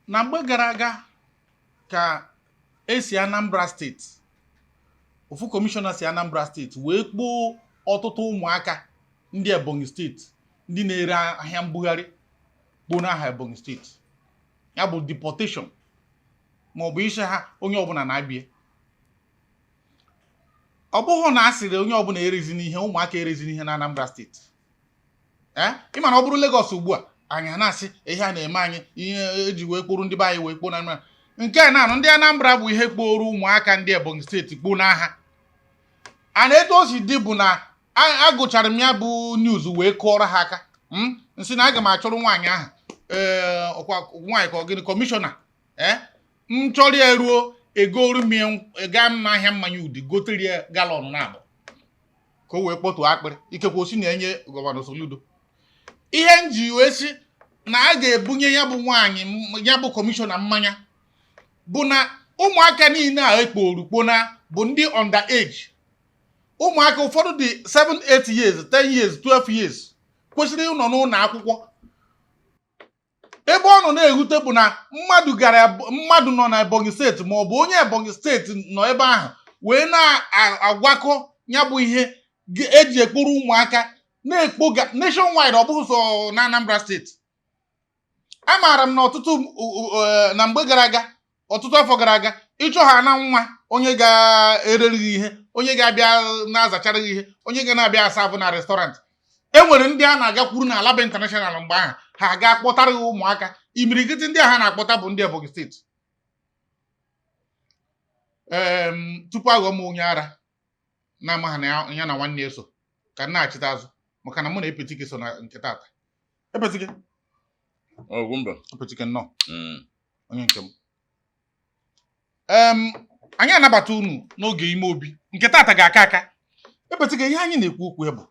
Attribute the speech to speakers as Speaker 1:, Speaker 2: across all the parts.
Speaker 1: Na mgbe gara aga ka esi Anambra Steeti, ofu kọmishọna si Anambra Steeti wee kpoo ọtụtụ ụmụaka ndị Ebonyi Steeti, ndị na-ere ahịa mbugharị, kpoo n'aha Ebonyi Steeti. Ya bụ deportation, maọbụ isi ha onye ọbụla na-abịa. Ọ bụghị na a sịrị onye ọbụla erezina ihe, ụmụaka erezina ihe na Anambra Steeti. Ee, ịma na ọ bụrụ Lagos ugbu a, anyị a na-asị ihe a na-eme anyị, ihe eji wee kpụrụ ndị be anyị wee kpoo na Anambra. Nke a na-anụ ndị Anambra bụ ihe kporo ụmụaka ndị Ebonyi Steeti kpoo n'aha a. Na etu o si dị bụ na agụchara m ya bụ news wee kụọrọ ha aka m nsị na aga m achọrọ nwaanyị ahụ, ee, ọkwa nwaanyị ka ọ gịnị, kọmishọna, ee, m chọrọ ya ruo egoru m ya, gaa m n'ahịa mmanya udi, gotere ya gallon na abụọ ka o wee kpọtuo akpịrị. Ikekwe osi na-enye Gọvanọ Soludo ihe m ji wee sị na a ga-ebunye ya bụ nwaanyị ya bụ kọmishọna mmanya bụ na ụmụaka niile a ekporu kpona bụ ndị under age. Ụmụaka ụfọdụ dị 7, 8 years, 10 years, 12 years, kwesịrị ịnọ n'ụlọ akwụkwọ. Ebe ọ nọ na-ewute bụ na mmadụ gara, mmadụ nọ na Ebonyi Steeti ma ọ bụ onye Ebonyi Steeti nọ ebe ahụ wee na-agwakọ ya bụ ihe eji ekporo ụmụaka na-ekpoga nationwide. Ọ bụghị sọ na Anambra Steeti. Amaara m na ọtụtụ na mgbe gara aga, ọtụtụ afọ gara aga, ịchọ ha na nwa onye ga-erere gị ihe, onye ga-abịa na-azachara gị ihe, onye ga na-abịa asa abụ na restaurant, e nwere ndị a na-agakwuru na Alaba International mgbe ahụ, ha ga kpọtara gị ụmụaka. Imirikiti ndị a ha na-akpọta bụ ndị Ebonyi Steeti. Tupu aghọ m onye ara na-amaghị na ya na nwanne ya so ka m na-achịta azụ, maka na mụ na Epetike so na nke tata. Epetike.
Speaker 2: Ogwumba.
Speaker 1: Epetike, nnọọ. Onye nke m, anyị anabata unu n'oge ime obi nke tata ga-aka aka. Epetike, ihe anyị na-ekwu okwu ya bụ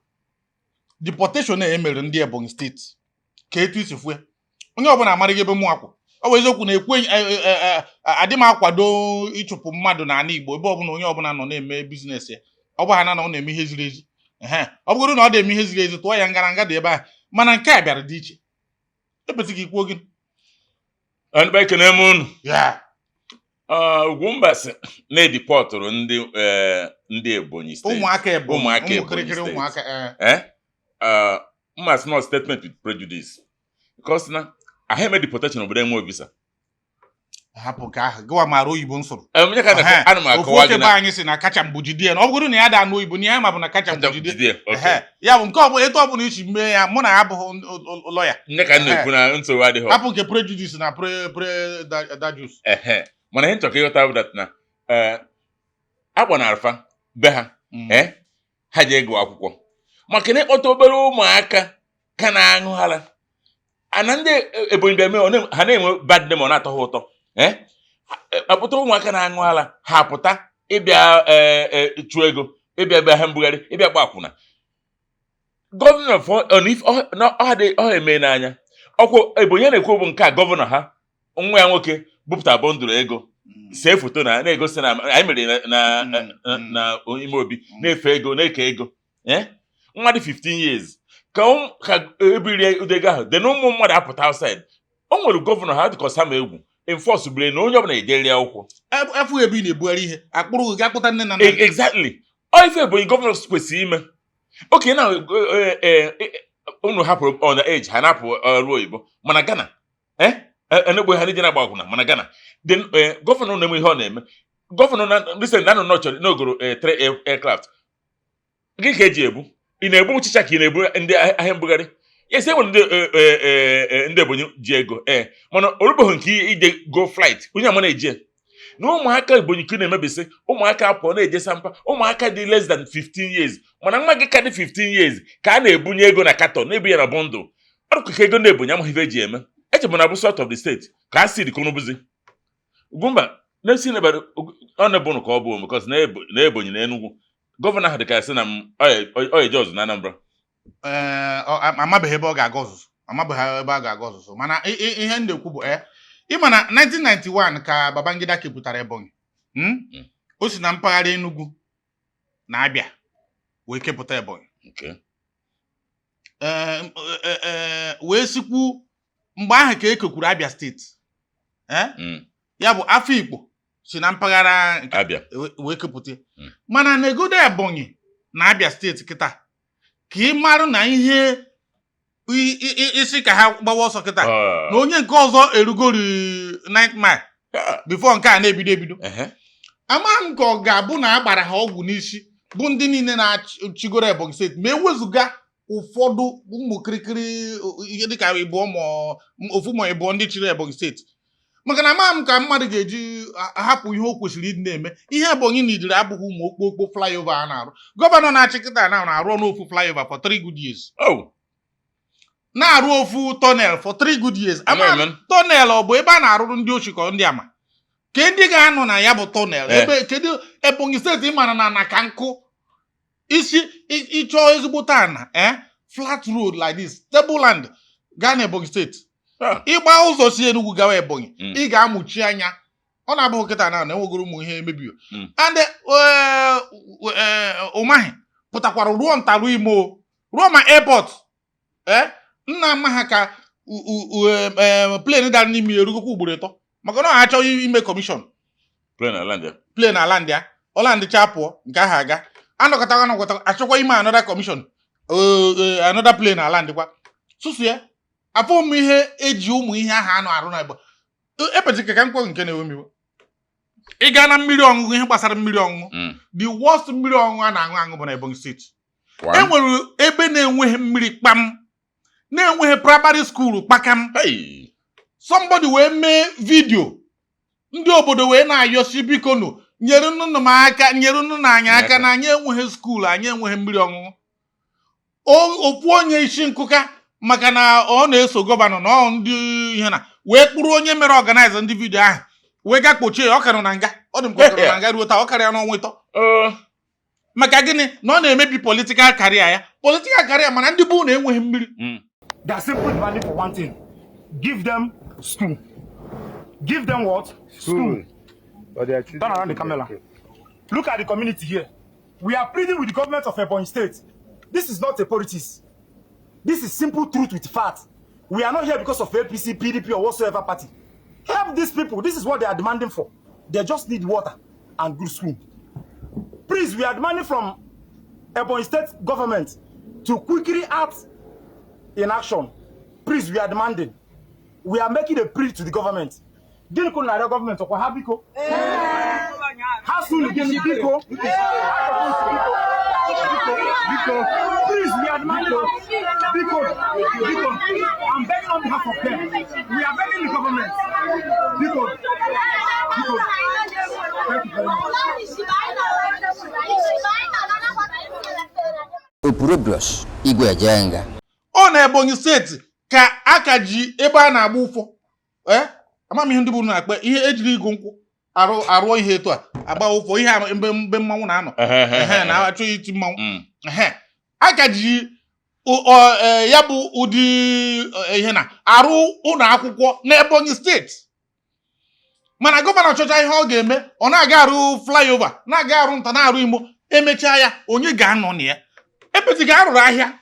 Speaker 1: deportation a emere ndị Ebonyi Steeti. Ka etu isi fue, onye ọbụla amaraghị ebe mụ akwụ. Ọ bụ eziokwu na ekwe adị m akwado ịchụpụ mmadụ n'ala Igbo, ebe ọbụla onye ọbụla nọ na-eme business ya, ọ bụ ha na ọ na-eme ihe ziri ezi. Ehe, ọ bụgoro na ọ na-eme ihe ziri ezi, tụọ ya ngara nga dị ebe ahụ. Mana nke a bịara dị iche. Epetike, ikwuo gị.
Speaker 2: Ndị be, ekene m unu.
Speaker 1: Ya.
Speaker 2: Ugwumba sị na-edeportụrụ ndị Ebonyi Steeti.
Speaker 1: Ụmụaka Ebonyi.
Speaker 2: Ụmụaka
Speaker 1: ụmụ
Speaker 2: Ebonyi
Speaker 1: kịrịkịrị
Speaker 2: Steeti.
Speaker 1: Ụmụaka, ee.
Speaker 2: Mma sị not statement with prejudice because na ahụ eme deportation obodo enwe visa.
Speaker 1: Hapụ nke ahụ, gịwa maara oyibo nsụrụ.
Speaker 2: Onye ka ana m
Speaker 1: Ofu
Speaker 2: akọwa
Speaker 1: oke
Speaker 2: gị
Speaker 1: be
Speaker 2: na
Speaker 1: anyị si na kacha mgbu jide ya, na ọ bụrụ na ya da anụ oyibo, na ya ma bụ na kacha mgbu jide.
Speaker 2: Jide, okay.
Speaker 1: Ehe. Ya bụ nke ọbụla, etu ọbụla isi mee ya, mụ na ya abụghị lọya.
Speaker 2: Nne ka m na-ekwu na nsogbu adịghị.
Speaker 1: Hapụ nke prejudice na pre pre dajus.
Speaker 2: Ehe, mana ihe nchọka ịghọta bụ that na akpọ na alfa be ha, ha ji ego akwụkwọ maka na ịkpọta obere ụmụaka ka na-aṅụ ara ana ndị Ebonyi bịa mee ha na-enwe bad name, ọ na-atọ ha ụtọ. Akpọta ụmụaka na-aṅụ ara, ha pụta ịbịa chụọ ego, ịbịa bịa ha mbugharị, ịbịa gba akwụna. Gọvanọ ọ eme n'anya ọkwa Ebonyi a na-ekwu bụ nke a. Gọvanọ ha, nwa ya nwoke bupụta bundle ego, see foto na na-egosi na anyị mere na ime obi na-efe ego, na-eke ego. Nwa dị 15 years ka ebirie ụdị ego ahụ dị na ụmụ mmadụ apụta outside. O nwere gọvanọ ha dịka Sam Egwu enforce bere na onye ọbụla ejeri akwụkwọ.
Speaker 1: Efu ebe ị na-ebugharị ihe akpụrụ gị ga-akpụta nne na nna.
Speaker 2: Exactly, ọ ife Ebonyi gọvanọ kwesịrị ime oke na unu hapụrụ under age ha na-apụ ọrụ oyibo. Mana Ghana, enegbe ha ndị na-agba akwụna. Mana Ghana then, gọvanọ na-eme ihe ọ na-eme. Gọvanọ na recent na anọ chọrọ n'ogoro three aircraft gị ka eji ebu. Ị na-ebu ọchịcha ka ị na-ebu ndị ahịa mbugharị. Yes, e nwere ndị ndị Ebonyi ji ego, ee, mana orubeghị nke ije go flight onye ama na-eje na ụmụaka Ebonyi ka na-emebisi. Ụmụaka apụọ na-eje sampa, ụmụaka dị less than 15 years. Mana nwa gị ka dị 15 years ka a na-ebunye ego na carton, na-ebu ya na bundle. Ọ dịka ka ego ndị Ebonyi amaghị ife eji eme. Eche m na bụ sort of the state ka a si dị konubuzi. Ugwumba na-esi ọ na-ebunu ka ọ bụ because na Ebonyi na Enugu gọvanọ ahụ dị ka sị na m ọ eje ọzụ na Anambra.
Speaker 1: Ee, amabeghị ebe ọ ga-aga ọzụzụ, amabeghị ebe a ga-aga ọzụzụ. Mana ihe m na-ekwu bụ, ịma na 1991 ka Babangida kepụtara Ebonyi, O si na mpaghara Enugu na Abịa wee kepụta Ebonyi. Ee, wee sikwu mgbe ahụ ka e kekwuru Abịa Steeti. Eh?
Speaker 2: Mm.
Speaker 1: Ya bụ Afikpo si na mpaghara nke
Speaker 2: Abịa.
Speaker 1: wee kepụta ya.
Speaker 2: Mm.
Speaker 1: Mana negodo Ebonyi na Abia Steeti kịta ka ị marụ na ihe isi ka ha gbawa ọsọ kịta
Speaker 2: Ah.
Speaker 1: na onye nke ọzọ erugori ninth mile
Speaker 2: Ah.
Speaker 1: before nke a na-ebido ebido.
Speaker 2: Ehe.
Speaker 1: Amaghị m ka ọ ga-abụ na a gbara ha ọgwụ n'isi, bụ ndị niile na-achịgoro Ebonyi Steeti, ma ewezụga ụfọdụ ụmụ kirikiri ihe dịka ịbụọ ma ofu ma ịbụọ ndị chịrị Ebonyi Steeti, maka na amaghị m ka mmadụ ga-eji hapụ ihe o kwesịrị ịdị na-eme. Ihe Ebonyi nidiri abụghị ụmụ okpokpo flyover a na-arụ. Gọvanọ na-achị kịta na na-arụ n'ofu flyover for 3 good years,
Speaker 2: Oh.
Speaker 1: na-arụ ofu tunnel for 3 good years. Ama
Speaker 2: Amen.
Speaker 1: Tunnel ọ bụ ebe a na-arụrụ ndị ochi ka ndị ama ke ndị ga-anọ na ya bụ tunnel?
Speaker 2: Eh.
Speaker 1: Ebe kedu Ebonyi Steeti mara na ka nkụ isi ịchọọ ezigbote ana, flat road like this, stable land, gaa na Ebonyi Steeti.
Speaker 2: Ah.
Speaker 1: Ịgba ụzọ si Enugu gawa Ebonyi,
Speaker 2: Mm.
Speaker 1: ị ga-amụchi anya. Ọ na-abụghị kịta na enwegoro ụmụ ihe emebio. And Umahi pụtakwara ruo ntarụ ime o ruo ma airport, nna ama ha ka plane dara n'ime ya erugokwa ugboro 3, maka na ọ achọghị ime commission.
Speaker 2: Plane na land ya.
Speaker 1: Plane na land ya, ọlandịcha pụọ nke ahụ aga, anọkọta anọkọta achọkwa ime another commission, another plane na land kwa susu ya. Afọ m ihe eji ụmụ ihe ahụ anụ arụ na Igbo epechike ka mkpọ nke na-ewe m iwe. Ị gaa na mmiri ọṅụṅụ, ihe gbasara mmiri ọṅụṅụ, the worst mmiri ọṅụṅụ a na-aṅụ aṅụ bụ na Ebonyi Steeti.
Speaker 2: One.
Speaker 1: E nwere ebe na-enweghị mmiri kpam, na-enweghị primary school kpakam.
Speaker 2: Hey.
Speaker 1: Somebody wee mee video, ndị obodo wee na-ayọsi, biko nụ, nyere nnụnụ m aka, nyere nnụnụ anyị aka, na anyị enweghị school, anyị enweghị mmiri ọṅụṅụ. Ofu onye isi nkụka, maka na ọ na-eso gọvanọ na ọ ndị ihe na wee kpụrụ onye mere organize ndị video ahụ wee gaa kpochie ya. Ọ ka nọ na nga, ọ dị m ka ọ ka nọ na nga ruo taa, ọ karịa n'ọnwa 3. Maka gịnị? Na ọ na-emebi political career ya, political career, mana ndị bụ na enweghị mmiri.
Speaker 3: They are simply demanding for one thing. Give them school. Give them what? School.
Speaker 4: But their children
Speaker 3: Turn around the camera. Look at the community here. We are pleading with the government of Ebonyi State. This is not a politics. This is simple truth with fact. We are not here because of APC, PDP, or whatsoever party. Help these people. This is what they are demanding for. They just need water and good school. Please, we are demanding from Ebonyi State government to quickly act in action. Please, we are demanding. We are making a plea to the government. Gịnị ka unu na-arịọ gọọmenti ọkwa ha biko? Ha sị unu gịnị biko? Biko, please, we are demanding. Biko, biko, I'm begging on behalf of them. We are begging the government. Biko, biko, thank you very much.
Speaker 5: Opurobios Igwe Ejenga.
Speaker 1: Ọ na Ebonyi Steeti ka a ka ji ebe a na-agba ụfọ, ama m ihe ndị bụ na-akpa ihe ejiri igu nkwụ arụ arụọ ihe etu a agba ụfọ, ihe a mgbe mmanwụ na-anọ, ehe, na-achọ iti mmanwụ. Ehe, a ka ji ya bụ ụdị ihe na arụ ụlọ akwụkwọ n'Ebonyi Steeti, mana gọvanọ chọcha ihe ọ ga-eme, ọ na-aga arụ flyover, na-aga arụ nta, na-arụ imo. Emechaa ya, onye ga-anọ na ya? Epetiga arụrụ ahịa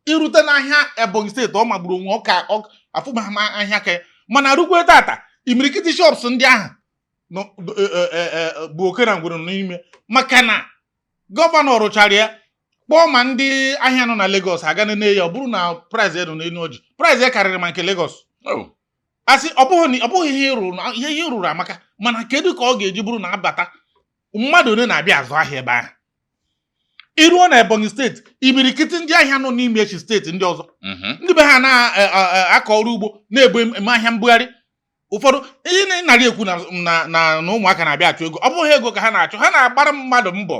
Speaker 1: irute n'ahịa Ebonyi Steeti, ọ magburu onwe ọ ka afụmama ahịa ka ya, mana rukwe tata, imirikiti shops ndị ahụ bụ oke na ngwere nọ n'ime, maka na gọvanọ rụchara ya, kpọọ ma ndị ahịa nọ na Lagos aga nene ya, ọ bụrụ na price ya nọ n'elu ọjị, price ya karịrị ma nke Lagos.
Speaker 2: Oh.
Speaker 1: Asị ọ bụghị ihe ịrụrụ na ihe ịrụrụ amaka, mana kedu ka ọ ga-eji bụrụ na abata mmadụ one na-abịa azụ ahịa ebe ahụ? Iruo na Ebonyi Steeti, imirikiti ndị ahịa nọ n'ime echi steeti ndị ọzọ, ndị be ha na-akọ ọrụ ugbo, na-ebu eme ahịa mbugharị. Ụfọdụ ihe narị ekwu na ụmụaka na-abịa achụ ego, ọ bụghị ego ka ha na-achụ, ha na-agbara mmadụ mbọ.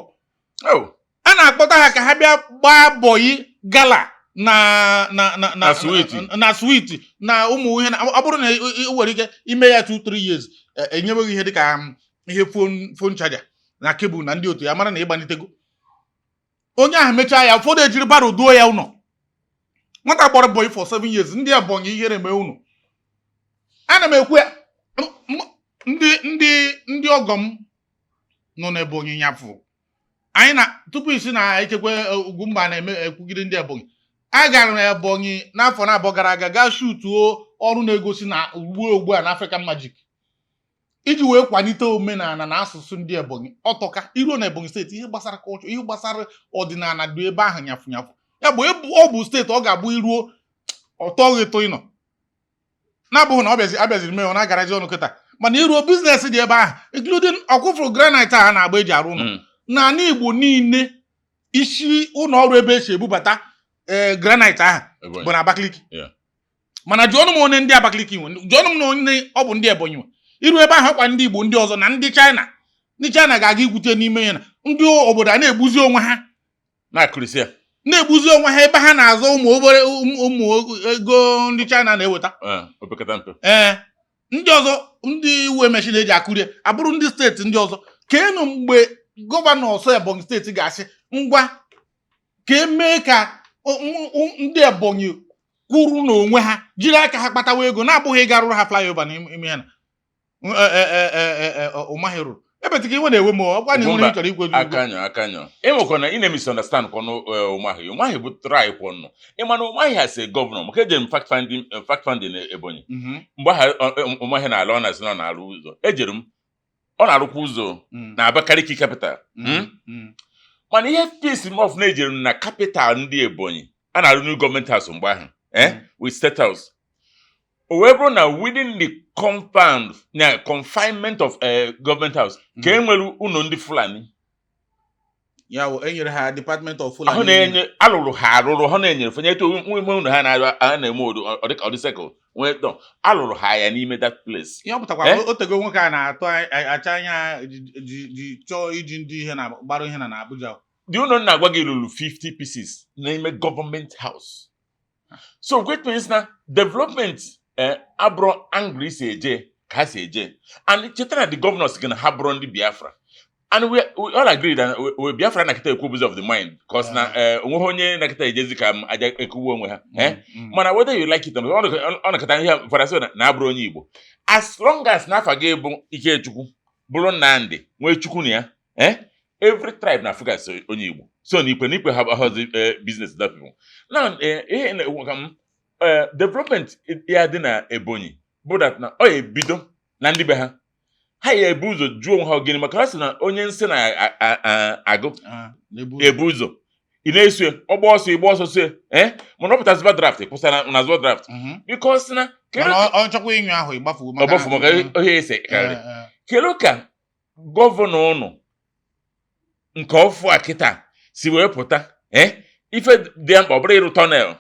Speaker 2: Oh.
Speaker 1: A na-akpọta ha ka ha bịa gbaa bọyị gala na
Speaker 2: Na sweet.
Speaker 1: na sweet na ụmụ ihe na ọ bụrụ na ị nwere ike ime ya 2 3 years, enyeweghị ihe dịka ihe phone charger na cable na ndị otu ya, mara na ịgbanitego onye ahụ. Mechaa ya, ụfọdụ ejiri barrow duo ya ụlọ. Nwata gbara bọyị for 7 years, ndị Ebonyi, ihere mee unu. Ana m ekwu ya, ndị ọgọ m nọ n'Ebonyi nyafụ anyị na tupu isi na echekwa Ugwumba na-eme ekwugide ndị Ebonyi. A gara na Ebonyi n'afọ na-abụọ gara aga gaa shootuo ọrụ na-egosi na ugbu ugbu a na African Magic. Iji wee kwalite omenala na asụsụ ndị Ebonyi. Ọtọka iruo na Ebonyi Steeti, ihe gbasara culture, ihe gbasara ọdịnala dị ebe ahụ nyafụ nyafụ. Ya bụ ọ bụ steeti ọ ga-abụ iruo ọtọ gị ịtụ ịnọ na-abụghị na ọ bịazi abịaziri mee ọ na-agarazi ọnụ kịta, mana iruo, business dị ebe ahụ, including ọkwụfụrụ granite a na-agba eji arụ ụlọ. N'ala Igbo niile, isi ụlọ ọrụ ebe esi ebubata ee granite ahụ
Speaker 2: Ebonyi.
Speaker 1: bụ na Abakaliki. Mana jụọnụ m onye ndị Abakaliki nwe, jụọnụ m na onye ọ bụ ndị Ebonyi nwe. Iru ebe ahụ, ọkwa ndị Igbo ndị ọzọ na ndị China. Ndị China ga-aga igwute n'ime ya na ndị obodo a na-egbuzi onwe ha.
Speaker 2: Na-akụrịsị ya.
Speaker 1: Na-egbuzi onwe ha ebe ha na-azọ ụmụ obere ụmụ ego ndị China na-eweta.
Speaker 2: Ee, opekata mpe.
Speaker 1: Ee, ndị ọzọ, ndị uwe machine eji akụrie abụrụ ndị steeti ndị ọzọ. Keenụ mgbe gọvanọ ọsọ Ebonyi Steeti ga-asị ngwa ka emee ka ndị Ebonyi kwuru n'onwe ha, jiri aka ha kpatawa ego, na-abụghị ịga rụrụ ha flyover n'ime ya na ụmaghị rụrụ ebetịka. Iwe na-ewe m, ọkwa na nwere ị chọrọ ikwe.
Speaker 2: Aka nyọ, aka nyọ. Ịnwekwa na ị na-misunderstand kwọnụ. Umahi, Umahi bụ try kwọnụ. Ịma na Umahi as a governor, maka ejere m fact finding Ebonyi mgbe aha Umahi na-alụ, ọ na-asị na ọ na-arụ ụzọ. Ejere m, ọ na-arụkwa ụzọ na Abakaliki capital. Mana ihe piss m off na ejere m na capital ndị Ebonyi a na-arụ new government house mgbe ahụ, with state house, o wee bụrụ na within the compound na confinement of government house ka e nwere ụlọ ndị Fulani.
Speaker 1: Ya wụ enyere ha Department of Fulani.
Speaker 2: Ahụ na-enye alụrụ ha, arụrụ ha na-enyere fenye etu nwe ụlọ ha na-arụ a na-eme odo ọ dịka ọdị nwee dọ alụrụ ha ya n'ime that place.
Speaker 1: Ihe ọ pụtakwa,
Speaker 2: Eh?
Speaker 1: otego nwoke a na-atụ acha anya ji chọọ iji ndị ihe na gbara ihe na Abuja.
Speaker 2: The ụlọ nna agwa gị ruru 50 pieces n'ime government house. So which means na development abụrụ angry si eje ka ha si eje. And cheta na the governors gị na ha bụrụ ndị Biafra, and we all agree that we Biafra na kịta ekwu of the mind, cause na onweghị onye na-akịta ejezi ka m aja ekuwe onwe ha, eh? Mana whether you like it or not, ọ nakọta ihe farasị na abụrụ onye Igbo, as long as na afa gị bụ Ikechukwu, bụrụ Nnamdị, nwee Chukwu na ya, every tribe na Africa so onye Igbo. So na ikpe na ikpe ha hazi business that people now, ihe na-ekwu ka m development ya dị na Ebonyi bụ that na ọ ya ebido na ndị be ha. Ha ya ebu ụzọ jụọ onwe ha gịnị, maka ha sị na onye nsị na-agụ
Speaker 1: Ah, na-ebu.
Speaker 2: Ebu ụzọ ị na-eso ya, ọgba ọsọ, ịgba ọsọ so ya, mana ọ pụtaziba draft kwụsara na azụ draft because na
Speaker 1: Mana ọ chọkwa ịnyụ ahụ ịgbafuo.
Speaker 2: Ọgbafu maka ihe ese karịrị. Kedu ka gọvanọ ụnụ nke ọfụ a kịta si wee pụta, ife dị ya mkpa ọ bụrụ ịrụ tunnel,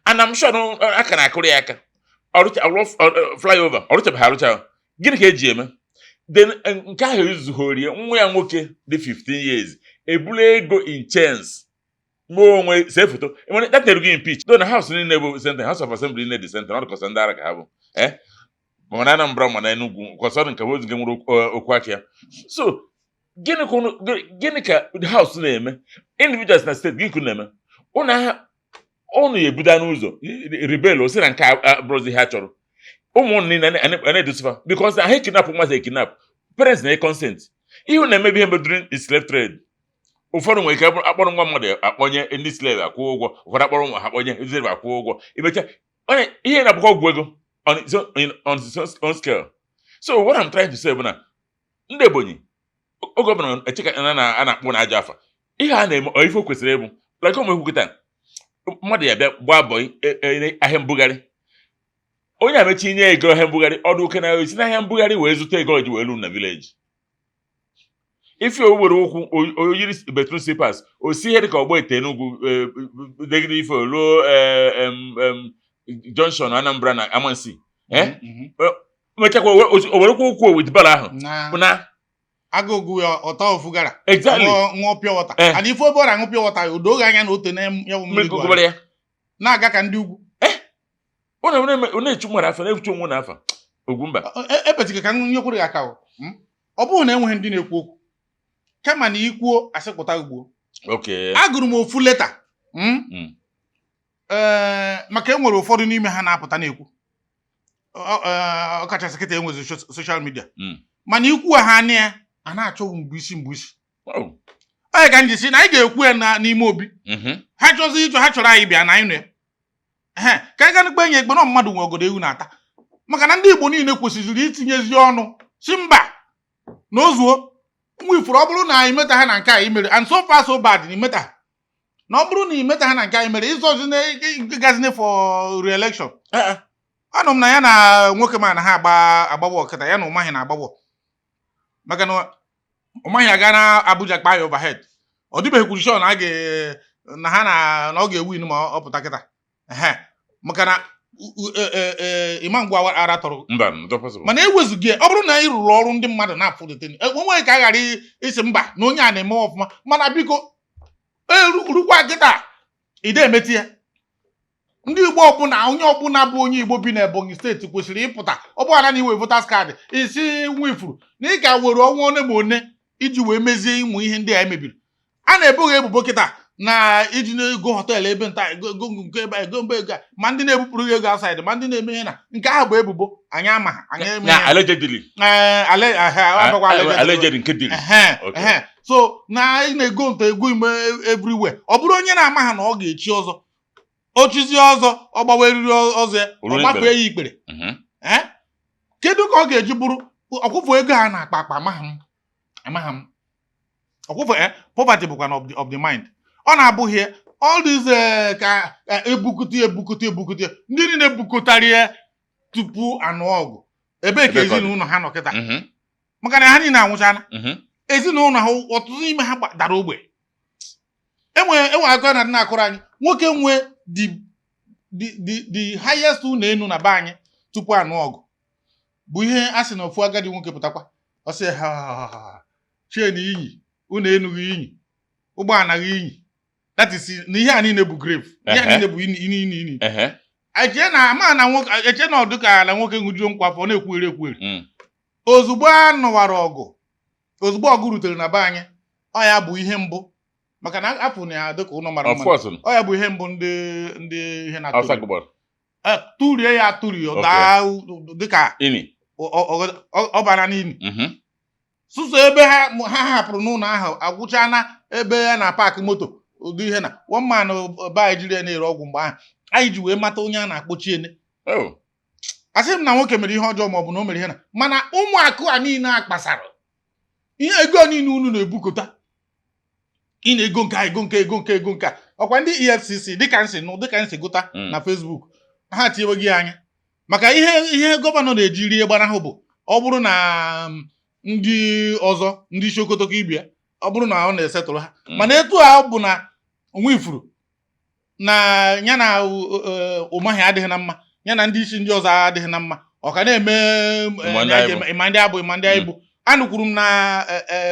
Speaker 2: and I'm sure na aka na-akụrụ ya aka flyover ọ rụchabeghị arụcha. Gịnị ka eji eme? Then nke ahụ ezughori nwa ya nwoke dị 15 years ebulu ego in chains mee onwe see foto. Enwere that na-erughị impeach do na house niile bụ center, House of Assembly niile dị center. Ọ dịkọsa ndị ara ka ha bụ, ma na Anambra, ma na Enugu, kwasọ nke bụ nke nwere okwu aka ya. So gịnị ka gịnị ka the house na-eme? Individuals na steeti, gịnị ka unu na-eme? Ụnụ agha ụnụ ya ebuda n'ụzọ rebel o si na nke a bụrụzi ihe a chọrọ. Ụmụ ụnụ niile a na-edosifa because na ha ekidnap nwa, ekidnap parents na consent. Ihe unu na-emebi ihe mgbe during the slave trade, ụfọdụ nwere ike akpọrọ nwa mmadụ akpọnye ndị slave akwụ ụgwọ, ụfọdụ akpọrọ nwa ha akpọnye ndị slave akwụ ụgwọ. Imecha onye ihe na-abụkwa ọgwụ ego on its own scale. So what I'm trying to say bụ na ndị Ebonyi, oge ọbụla echeka na a na-akpọ na ajọ afa, ihe a na-eme ọ ife o kwesịrị ịbụ like ụmụ ekwu kịta, mmadụ ya bịa gbaa bọị ahịa mbugharị, onye amechi nye ego ahịa mbugharị, ọdụ oke na esi n'ahịa mbugharị wee zụta ego ji wee lu na village. Ife o were ụkwụ o yiri bathroom slippers, o si ihe dịka ọgbọ ete Enugwu degide ife ruo junction Anambra na Amansi, mechakwa o werekwa ụkwụ with bala ahụ
Speaker 1: na
Speaker 2: na
Speaker 1: agụgụ ya ọtọ ofu gara.
Speaker 2: Exactly.
Speaker 1: Ṅụọ pure water. And ife obe ọ na-aṅụ pure water, o doghị anya na ote na ya bụ
Speaker 2: mmiri
Speaker 1: mmiri
Speaker 2: gụgụbara ya
Speaker 1: na-aga ka ndị ugwu.
Speaker 2: Ọ na-echu mmadụ afa, na-echu onwe na afa Ugwumba.
Speaker 1: Epetiga ka m nyekwuru gị aka o. Ọ bụghị na enweghị ndị na-ekwu okwu, kama na ikwuo asịpụta ugbo. Agụrụ m ofu leta, Ee, maka e nwere ụfọdụ n'ime ha na-apụta na-ekwu. Ọkachasị kịta enwezi social media. Mana ikwu ha anya ya a na-achọghị mgbe isi mgbe isi. Onye ka m ji si na anyị ga-ekwu ya n'ime obi. Ha chọzi ịchọ, ha chọrọ anyị bịa na anyị nọ ya. Ehe, ka anyị ga kpe enye ekpe na mmadụ nwe ogodo ewu na-ata, maka na ndị Igbo niile kwesịrị itinyezi ọnụ. Si mba na ozuo Nwifuru, ọ bụrụ na imeta ha na nke a imere, and so far so bad na imeta ha, na ọ bụrụ na imeta ha na nke a imere, ịzọzi gazine for re-election. Anụ m na ya na nwoke ma na ha agba agbagbo ọkịta, ya na Ụmahi na-agbagbo, maka na Ụmahi aga na Abuja kpaa ya overhead. Ọ dịbeghị kwuru sure na a ga na ha na ọ ga-ewin ma ọ pụta kịta. Ehe, maka na Imam Ngwa ara tọrọ.
Speaker 2: Mba, not possible.
Speaker 1: Mana ewezuga ya, ọ bụrụ na ị rụrụ ọrụ ndị mmadụ na-afụlite, enweghị ka a ghara ịsị mba na onye a na-eme ọfụma. Mana biko, erukwa kịta ide emeti ya. Ndị Igbo ọbụla, onye ọbụla bụ onye Igbo bi n'Ebonyi Steeti kwesịrị ịpụta. Ọ bụghara na iwe voters card isi Nwifuru na ị ka were ọnwa one ma one iji wee mezie ịmụ ihe ndị a emebiri. A na-ebo ha ebubo kịta na iji na-ego hotel ebe nta ego, ego nke ebe a, ego mba, ego a, ma ndị na-ebupụrụ gị ego outside, ma ndị na-eme ihe na nke ahụ bụ ebubo. Anyị ama ha, anyị eme
Speaker 2: Na
Speaker 1: ya.
Speaker 2: Allegedly.
Speaker 1: Ee, ale ehe, ọ bụkwa allegedly.
Speaker 2: Allegedly nke dịrị.
Speaker 1: Ehe.
Speaker 2: Okay.
Speaker 1: Ehe, so na ị na-ego nta ego ime everywhere. Ọ bụrụ onye na-ama ha na ọ ga-echi ọzọ, ochizi ọzọ, ọ gbawa eriri ọzọ ya,
Speaker 2: Ruo
Speaker 1: ọ gbafee
Speaker 2: ikpere.
Speaker 1: ya ikpere. Ee, kedu ka ọ ga-eji bụrụ ọkwụfụ ego a na-akpa akpa? Amaghị m, amaghị m ọkwụfụ. Poverty bụkwa na of the mind. Ọ na-abụghị ya. All these ka ebukute ebukute ebukute, ndị niile bukọtara ya tupu anụ ọgụ, ebee ka
Speaker 2: Ebee ka ọ dị?
Speaker 1: ezinụlọ ha nọ kịta? Maka na ha niile anwụchana. Ezinụlọ ha, ọtụtụ n'ime ha dara ogbe. Enwe akụkọ na na-akụrụ anyị, nwoke nwe the highest ụlọ enu na be anyị tupu anụ ọgụ, bụ ihe a sị na ofu agadi nwoke pụtakwa, ọ sị ha, chen inyi ụlọ enu gị, inyi ụgbọala gị, inyi, that is na ihe a niile bụ grave, ihe a niile bụ ini ini ini ini. Eche na ama na nwoke eche na ọ dịka na nwoke ṅụjuo nkwa afọ, ọ na-ekwugheri ekwugheri. Ozugbo a nụwara ọgụ, ozugbo ọgụ rutere na be anyị, ọ ya bụ ihe mbụ, maka na afụ na ya dịka ụlọ mara
Speaker 2: Of
Speaker 1: mma.
Speaker 2: course.
Speaker 1: Ọ ya bụ ihe mbụ ndị ihe na
Speaker 2: Hausa gbara.
Speaker 1: Tụrie ya atụrie, ọ daa dịka
Speaker 2: Ini.
Speaker 1: ọ bara n'ili. Sụsọ ebe ha ha hapụrụ n'ụlọ ahụ agwụchana, ebe ya na park moto, ụdị ihe na one man be anyị jiri ya na-ere ọgwụ mgbe ahụ anyị ji wee mata onye a na-akpọ Chiene.
Speaker 2: Oh.
Speaker 1: Asị m na nwoke mere ihe ọjọọ ma ọ bụ na o mere ihe na, mana ụmụ akụ a niile a kpasara, ihe ego niile unu na-ebukọta, ị na-ego nke a, ego nke, ego nke, ego nke a, ọkwa ndị EFCC, dịka nsị nụ, dịka nsị gụta na Facebook, ha tinyeweghị ya anya maka ihe governor na-eji rie gbanahụ bụ ọ bụrụ na ndị ọzọ, ndị isi okotoko ibia, ọ bụrụ na ọ na-esetụrụ ha. Mana etu a bụ na Nwifuru na ya na Ụmahi adịghị na mma, ya na ndị isi ndị ọzọ adịghị na mma, ọ ka na-eme
Speaker 2: Ịma ndị
Speaker 1: ya
Speaker 2: anyị
Speaker 1: ji
Speaker 2: bụ.
Speaker 1: ịma ndị abụ, ịma ndị anyị bụ. Anụkwuru m na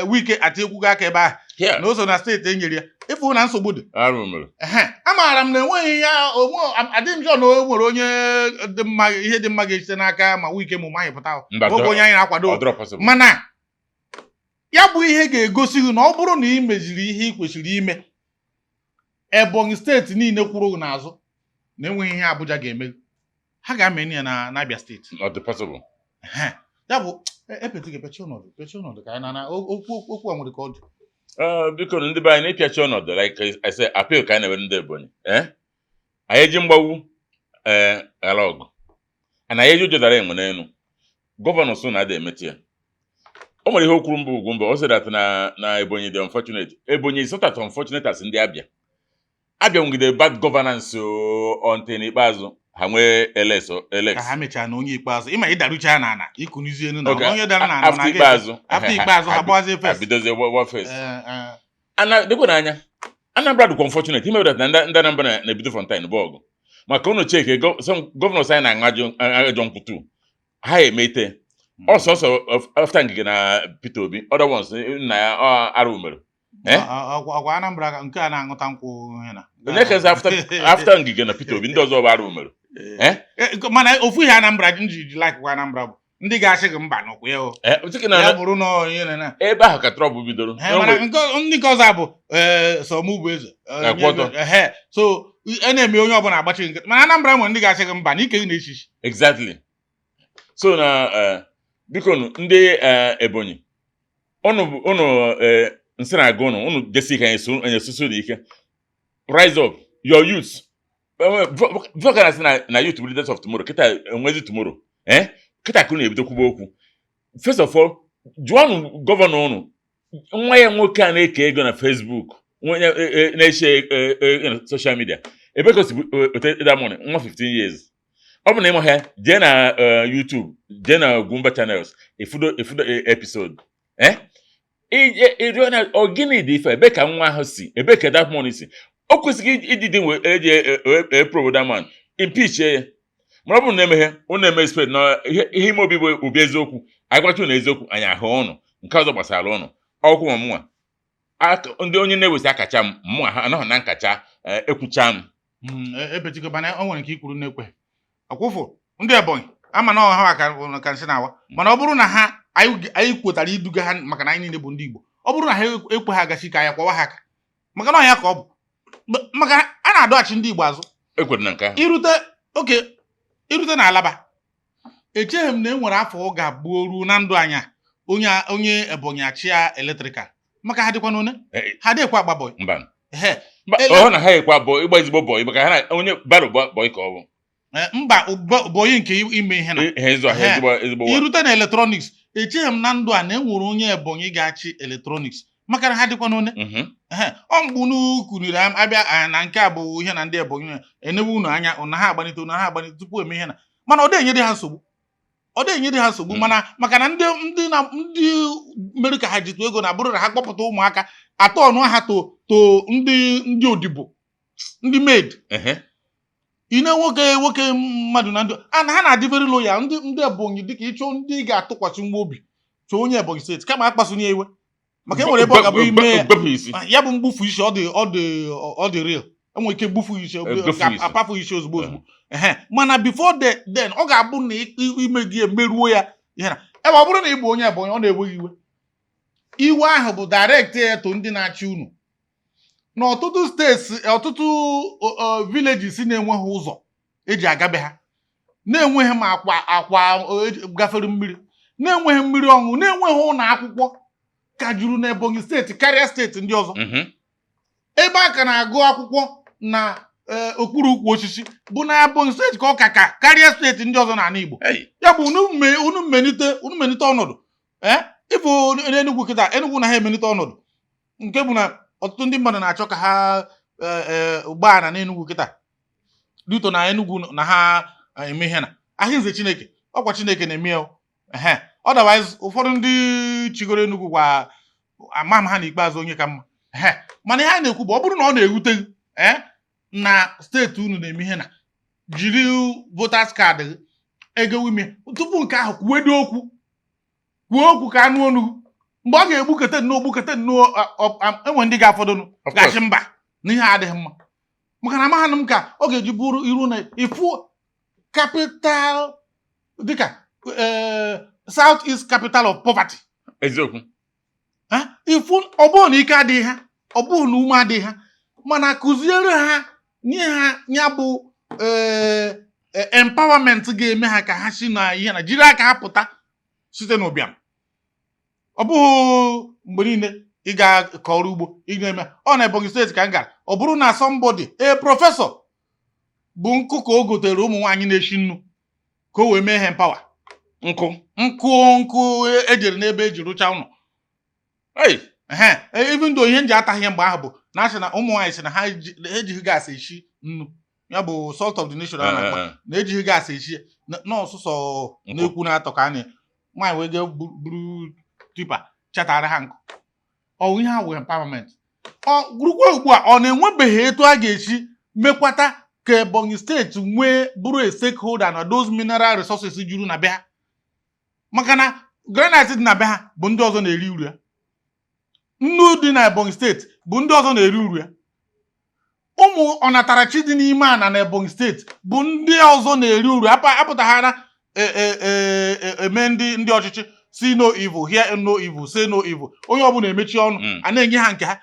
Speaker 1: Wike atinyekwu aka ebe ahụ na o so na steeti e nyere ya ịfụ na nsogbu dị.
Speaker 2: Arụ mere.
Speaker 1: Ehe, amaara m na enweghị ya onwe, adịghị m sure na o nwere onye dị mma, ihe dị mma ga-esite n'aka ma Wike ma Ụmahi pụta.
Speaker 2: Mba,
Speaker 1: nwoke onye anyị na-akwado.
Speaker 2: Ọ dịrọ possible.
Speaker 1: Mana ya bụ ihe ga-egosi gị na ọ bụrụ na ị meziri ihe ị kwesịrị ime, Ebonyi Steeti niile kwụrụ gị n'azụ na enweghị ihe Abuja ga-eme, ha ga-ameni ya na n'Abia Steeti.
Speaker 2: Ọ dị possible.
Speaker 1: Ehe, ya bụ epeti ga-epechi ọnọdụ, pechi ọnọdụ ka anyị na okwu okwu a nwere ka ọ dị.
Speaker 2: Biko, ndị be anyị na-ịpịachi ọnọdụ, like I say, appeal ka anyị na-ewere ndị Ebonyi. Anyị eji mgbagbu ghara ọgụ, ana anyị eji ụjọ dara enwe n'elu. Governor so na ada emetụ ya. O nwere ihe o kwuru mbụ ugwu mba, ọ sị that na Ebonyi dị unfortunate. Ebonyi is not as unfortunate as ndị Abia. Abia nwegide bad governance o, until n'ikpeazụ ha nwee Alex Alex.
Speaker 1: Ka ha mechara na onye ikpeazụ, ịma ịdarucha n'ala, ikunizie enu na onye dara n'ala
Speaker 2: after ikpeazụ.
Speaker 1: After ikpeazụ ha gbazie
Speaker 2: ha
Speaker 1: first.
Speaker 2: Bidozie gba first.
Speaker 1: Ee.
Speaker 2: Ana dịkwa n'anya, Anambra dịkwa unfortunate ime that na ndị Anambra na-ebido fountain bụ ọgụ, maka unu cheke some governors anyị na-aṅụ ajọ nkwụtụ ha emete ọsọsọ after Ngige na Peter Obi, other ones nna ya ọ arụ mere. Eh?
Speaker 1: Ọkwa Anambra nke a na-aṅụta nkwụ ihe na
Speaker 2: Onye kezi after Ngige na Peter Obi, ndị ọzọ bụ arụ mere. Eh?
Speaker 1: Mana ofu ihe Anambra ji ji like kwa Anambra bụ ndị ga-asị gị mba n'ụkwụ ya o.
Speaker 2: Eh, sị na
Speaker 1: Ya bụrụ na onye na
Speaker 2: ebe ahụ ka trouble bidoro.
Speaker 1: Mana ndị nke ọzọ bụ sọ mụ bụ eze.
Speaker 2: Akwụ ọtọ.
Speaker 1: Ehe, so a na-eme onye ọbụla agbachi nkịtị, mana Anambra nwere ndị ga-asị gị mba na ike gị na-echichi.
Speaker 2: Exactly. So na biko nụ, ndị Ebonyi, unu nsị na-aga unu unu jesi ike, anyị esusu unu ike. Rise up your youth. Before na asị na youth bụ leaders of tomorrow, kịta enwezi tomorrow, kịta ka unu ebido kwuba okwu. First of all, jụọnụ gọvanọ ụnụ, nwa ya nwoke a na-eke ego na Facebook, onye na-eche social media, ebe ka o si weta that money? Nwa 15 years. Ọ bụ na ịma ha, jee na YouTube, jee na Ugwumba channels, efudo episode. Ịrịọ na ọ gịnị dị ife? Ebe ka nwa ahụ si? Ebe ka that money si? O kwesịghị ịdị dị nwe eji eprobe that man, impeach ya. Mana ọ bụrụ na emeghe unu eme expect na ihe ime obi bụ obi eziokwu, anyị gwacha unu eziokwu, anyị ahụ ụnụ. Nke ọzọ gbasara ụnụ ọkwụ ma mụnwa ndị onye na-ewesi akacha m, mụnwa ha anọghị na nkacha, ekwucha m.
Speaker 1: Ebetigo, mana o nwere nke ikwuru na-ekwe ọkwụfụ ndị Ebonyi ama na ọha ka nsị na-awa. Mana ọ bụrụ na ha anyị kwetara iduga ha, maka na anyị niile bụ ndị Igbo, ọ bụrụ na ha ekwe ha agachi ka anyị kwawa ha aka, maka na ọ ya ka ọ bụ, maka a na-adọghachi ndị Igbo azụ.
Speaker 2: Ekwere na nke ahụ.
Speaker 1: Irute oke irute na Alaba, echeghị m na e nwere afọ ọ ga-abụ ruo na ndụ anyị a, onye Ebonyi achịa electrical, maka ha dịkwa n'one ha dịkwa agba boy.
Speaker 2: Mba.
Speaker 1: Ehe.
Speaker 2: Mba, ọ na ha ekwe abụọ ịgba ezigbo boy, maka ha na onye baro boy ka ọ bụ.
Speaker 1: Mba, boy nke ime ihe na
Speaker 2: ihe ịzụ ahịa. Ezigbo wa.
Speaker 1: Irute na electronics, echeghị m na ndụ a na e nwere onye Ebonyi ga-achị electronics, maka na ha dịkwa n'one. Ehe, ọ mgbe unu kuniri abịa na nke a bụ ihe na ndị Ebonyi enewe unu anya na ha agbanite unu, ha agbanite tupu eme ihe na, mana ọ dị enyere ha nsogbu, ọ dị enyere ha nsogbu. Mana maka na ndị na ndị mere ka ha jitụ ego na bụrụ na ha kpọpụta ụmụaka atọ ọnụ ha to ndị odibo, ndị maid. Ine nwoke mmadụ na ndị a na ha na-adị very loyal. Ndị Ebonyi, dịka ịchọ ndị ị ga-atụkwasị nwa obi, chọọ onye Ebonyi Steeti, kama akpasunye iwe, maka e nwere ebe ọ ga-abụ ime ya.
Speaker 2: Gbepụ isi.
Speaker 1: Ya bụ mgbufu isi, ọ dị real, enwere ike gbufu isi.
Speaker 2: Gbufu isi.
Speaker 1: Apafụ isi ozugbo ozugbo. Ehe, mana before then ọ ga-abụ na ime gị emeruo ya ihe na ebe ọ bụrụ na ị bụ onye Ebonyi, ọ na-ewe iwe. Iwe ahụ bụ direct eto ndị na-achị unu. N'ọtụtụ steeti, ọtụtụ villages na-enweghị ụzọ eji agabe ha, na-enweghị ma akwa gafere mmiri, na-enweghị mmiri ọṅụṅụ, na-enweghị ụlọ akwụkwọ, ka juru n'Ebonyi Steeti karịa steeti ndị ọzọ. Ebe a ka na-agụ akwụkwọ na okpuru ukwu osisi bụ na Ebonyi Steeti ka ọ ka karịa steeti ndị ọzọ n'ala Igbo.
Speaker 2: Hey.
Speaker 1: Ya bụ unu melite ọnọdụ ee ịbụ n'Enugwu kịta. Enugwu na ha emelite ọnọdụ nke bụ na ọtụtụ ndị mmadụ na-achọ ka ha gbaa na n'Enugwu kịta duto na Enugwu na ha eme ihe na ahịnze Chineke, ọkwa Chineke na-eme ya o. Ehe, otherwise ụfọdụ ndị chigoro Enugwu gwa ama m ha n'ikpeazụ onye ka mma. Ehe, mana ihe a na-ekwu bụ ọ bụrụ na ọ na-ewute gị na steeti unu na-eme ihe na jiri voters card gị ego ime tupu nke ahụ kwuo dị okwu, kwuo okwu ka anụ onu gị. Mgbe ọ ga-egbukete nnọọ ogbukete nnọọ, enwe ndị ga-afọdụnụ
Speaker 2: Of
Speaker 1: ga-achị mba na ihe a adịghị mma, maka na amaghị m ka ọ ga-eji bụrụ iru na ifu capital dịka South East capital of poverty.
Speaker 2: Eziokwu.
Speaker 1: Ifu ọ bụrụ na ike adịghị ha, ọ bụrụ na ume adịghị ha, mana kụziere ha, nye ha ya bụ empowerment ga-eme ha ka ha si na ihe na jiri aka ha pụta site n'ụbịam. Ọ bụghị mgbe niile ị ga-akọ ọrụ ugbo ị na-eme ọ na Ebonyi Steeti ka m gara, ọ bụrụ na somebody, a professor, bụ nkụ ka o gotere ụmụ nwaanyị na-eshi nnu ka o wee mee ha empower.
Speaker 2: Nkụ?
Speaker 1: Nkụ ejere n'ebe eji rụcha ụlọ.
Speaker 2: Hey.
Speaker 1: Ehe, even though ihe nji ataghị ya mgbe ahụ bụ na asị na ụmụ nwaanyị sị na ha ejighị gas eshi nnu, ya bụ salt of the nation a na-akpọ, na ejighị gas eshi na ọsụsọ
Speaker 2: Nkụ.
Speaker 1: Na-ekwu na-atọ ka a na nwaanyị wee jee buru tipper chatara ha nkụ. Ọ ihe a wụ empowerment. Ọ rukwa ugbu a, ọ na-enwebeghị etu a ga-esi mekwata ka Ebonyi Steeti nwee bụrụ a stakeholder na those mineral resources juru na be ha, maka na granite dị na be ha bụ ndị ọzọ na-eri uru ya, nnu dị na Ebonyi Steeti bụ ndị ọzọ na-eri uru ya, ụmụ ọnatarachi dị n'ime ana na Ebonyi Steeti bụ ndị ọzọ na-eri uru. Apụtaghara eme ndị ọchịchị see no evil, hear no evil, say no evil, onye ọbụla emechi ọnụ. A na-enye ha nke ha,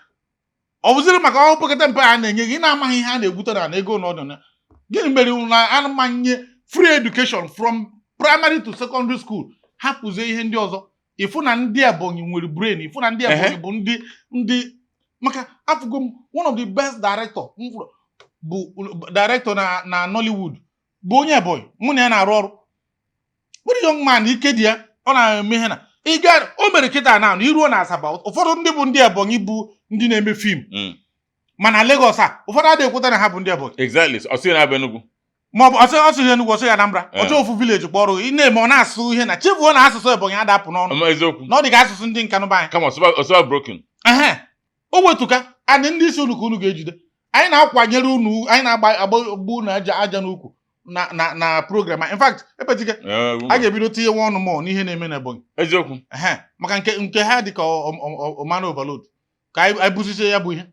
Speaker 1: ọ bụziri maka ọ pekata mpe a na-enye gị, ị na-amaghị ihe a na-egwute na ego n'ọdụ na gịnị mere na anamanye free education from primary to secondary school, hapụzie ihe ndị ọzọ. Ịfụ na ndị Ebonyi nwere brain, ịfụ na ndị Ebonyi bụ ndị maka afụgo m one of the best director m fụrụ bụ director na Nollywood bụ onye Ebonyi, mụ na ya na-arụ ọrụ, very young man, ike dị ya. Ọ na-eme ihe na ị ga o mere kịta na iruo na Asaba, ụfọdụ ndị bụ ndị Ebonyi bụ ndị na-eme film, mana Lagos a, ụfọdụ adịghị ekweta na ha bụ ndị Ebonyi.
Speaker 2: Exactly, ọ sị na-abịa Enugu.
Speaker 1: Ma ọ bụ ọsị ọsị Enugu, ọsị Anambra. Ọchọ ofu village kpọrọ ị na-eme, ọ na-asụ ihe na chefuo na asụsụ Ebonyi adapụ n'ọnụ.
Speaker 2: Ama eziokwu.
Speaker 1: Na ọ dị ka asụsụ ndị Nkanụba anyị.
Speaker 2: Kama ọsụba broken.
Speaker 1: Ehe, o wetuka anyị ndị isi unu ka unu ga-ejide. Anyị na-akwanyere unu, anyị na-agba agba unu aja aja n'ukwu na program a. In fact, epetike a ga-ebido tinyewe ọnụ mọ n'ihe na-eme n'Ebonyi.
Speaker 2: Eziokwu.
Speaker 1: Ehe, maka nke ha dị ka ọmana overload ka anyị busisie ya bụ ihe,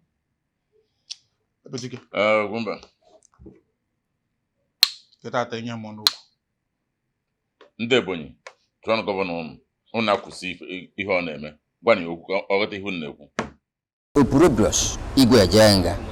Speaker 1: epetike.
Speaker 2: Ee, Ugwumba.
Speaker 1: Kịta ata ihe mọ n'okwu.
Speaker 2: Ndị Ebonyi, tụọnụ governor ụnụ, ụnụ akwụsị ihe ọ na-eme. Gwa na ya okwu ka ọ ghọta ihe unu na-ekwu.
Speaker 4: Opurobios Igwe Ejenga.